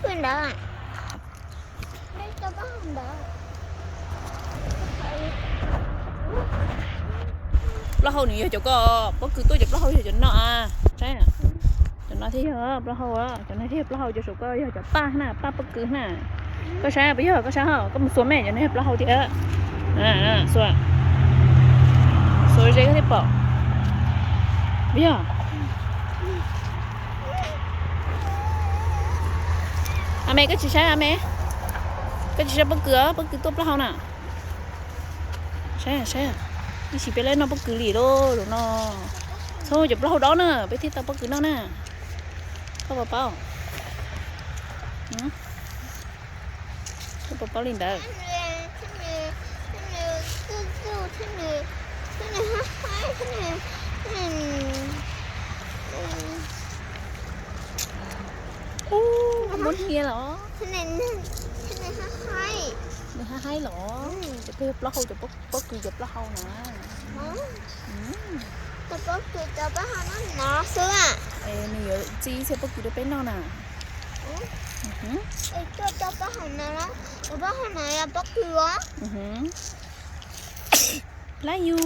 Plaub hau nws yog cov ko, pob kws tuaj cov plaub hau yog cov no. Saib, cov no thiaj yog plaub hau, cov no thiaj yog plaub hau, cov saum ko yog cov paj na, paj pob kws na. Koj saib puas yog, koj saib, koj mus xuas me, cov no yog plaub hau thiab. Xuas, xuas ze koj thiaj pom. Puas yog? A me, koj tsis saib a me, koj tsis saib pob kws, pob kws tuaj plaub hau na. Saib, saib, ib sim peb lawv noj pob kws li lauj, zaum no. Txhob cov plaub hau dob na, peb thiaj tau pob kws noj na. Koj puas paub? Koj puas paub li ntawd? Ub, muab hnia los? Nws hab haib los? Cov ko yog plaub hau, cov pob kws cov plaub hau na. Nws yuav txi ib txhia pob kws rau peb noj na. Pob hau no, pob kws. Love you.